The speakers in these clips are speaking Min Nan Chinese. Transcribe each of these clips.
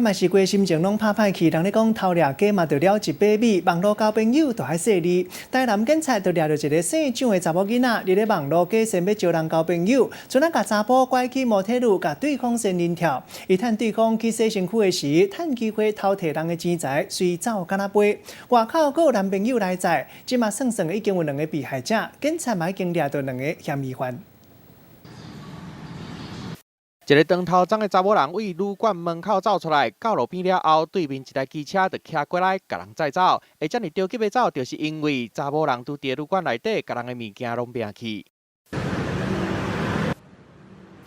嘛是規心情攏拍歹去，人咧講偷掠雞嘛，著了一把米，網路交朋友著愛細膩。台南警察就掠著一个姓蔣的查某囡仔，佇咧網路假善欲招人交朋友，賰仔共查埔拐去摩鐵路，共對方仙人跳。伊趁對方去洗身軀的時，趁機會偷提人的錢財，隨走敢若飛。外口閣有男朋友來載，這馬算算已經有兩个被害者，警察嘛已經掠著兩个嫌疑犯。一个長頭鬃的查某人對旅館門口走出來，到路邊了後，對面一台機車就騎過來，共人載走。會遮爾著急欲走，就是因為查某人拄佇旅館內底，共人的物件攏掠去。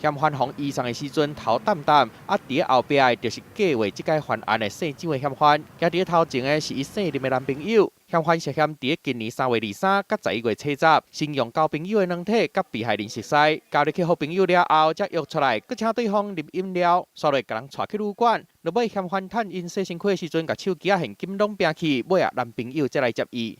嫌犯予移送的時陣頭澹澹，啊，佇後壁的就是計畫這擺犯案的姓蔣的嫌犯，行佇頭前的是伊姓林的男朋友。嫌犯涉嫌佇今年3月23佮11月初10，先用交朋友的軟體佮被害人熟似，交入去好朋友了後，才約出來，閣請對方啉飲料，煞落共人帶去旅館。落尾嫌犯趁𪜶洗身軀的時陣，共手機仔現金攏掠去，尾仔男朋友才來接伊。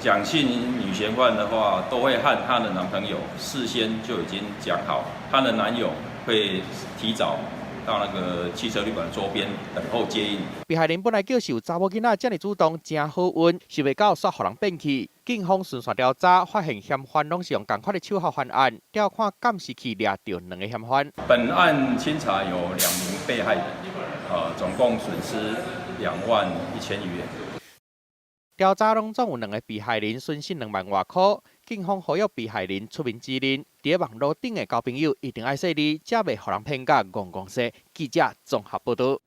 蔣姓女嫌犯的話，都會和她的男朋友事先就已經講好，她的男友會提早到那個汽車旅館周邊等候接應。被害人本來就是有查某囡仔遮爾主動，誠好運，想袂到煞予人變去。警方循線調查，發現嫌犯攏是用仝款的手法犯案，調看監視器掠著兩个嫌犯。本案清查有兩名被害人，總共損失2萬1千餘元。調查攏總有兩个被害人損失2萬外箍，警方呼籲被害人出面指認，佇網路頂的交朋友一定愛細膩，才袂予人騙甲戇戇踅。記者綜合報導。